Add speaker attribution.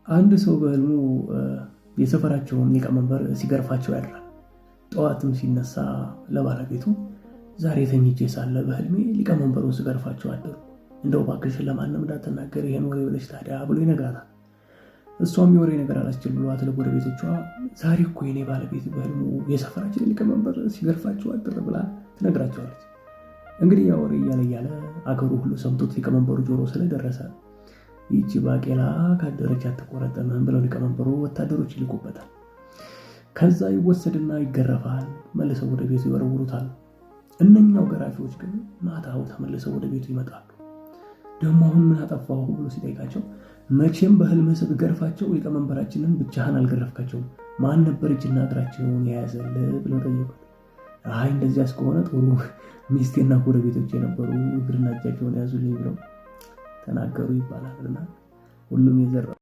Speaker 1: አንድ ሰው በህልሙ የሰፈራቸውን ሊቀመንበር ሲገርፋቸው ያድራል። ጠዋትም ሲነሳ ለባለቤቱ ዛሬ ተኝቼ ሳለ በህልሜ ሊቀመንበሩን ስገርፋቸው አደሩ፣ እንደው እባክሽን ለማንም እንዳትናገር ይሄን ወሬ ብለሽ ታዲያ ብሎ ይነግራታል። እሷም የወሬ ነገር አላስችል ብሏት ለጎረቤቶቿ ዛሬ እኮ የኔ ባለቤት በህልሙ የሰፈራችን ሊቀመንበር ሲገርፋቸው አደረ ብላ ትነግራቸዋለች። እንግዲህ ያ ወሬ እያለ እያለ አገሩ ሁሉ ሰምቶት ሊቀመንበሩ ጆሮ ስለደረሰ ይቺ ባቄላ ካደረች አትቆረጠምም ብለው ሊቀመንበሩ ወታደሮች ይልኩበታል። ከዛ ይወሰድና ይገረፋል። መልሰው ወደ ቤቱ ይወረውሩታል። እነኛው ገራፊዎች ግን ማታው ተመልሰው ወደ ቤቱ ይመጣሉ። ደግሞ አሁን ምን አጠፋሁ ብሎ ሲጠይቃቸው መቼም በህልምህ ስትገርፋቸው ሊቀመንበራችንን ብቻህን አልገረፍካቸውም፣ ማን ነበር እጅና እግራቸውን የያዘልህ ብለው ጠየቁት። አይ እንደዚያስ ከሆነ ጥሩ ሚስቴና ጎረቤቶች የነበሩ እግርና እጃቸውን ያዙልኝ ብለው ተናገሩ ይባላል። እና ሁሉም የዘራ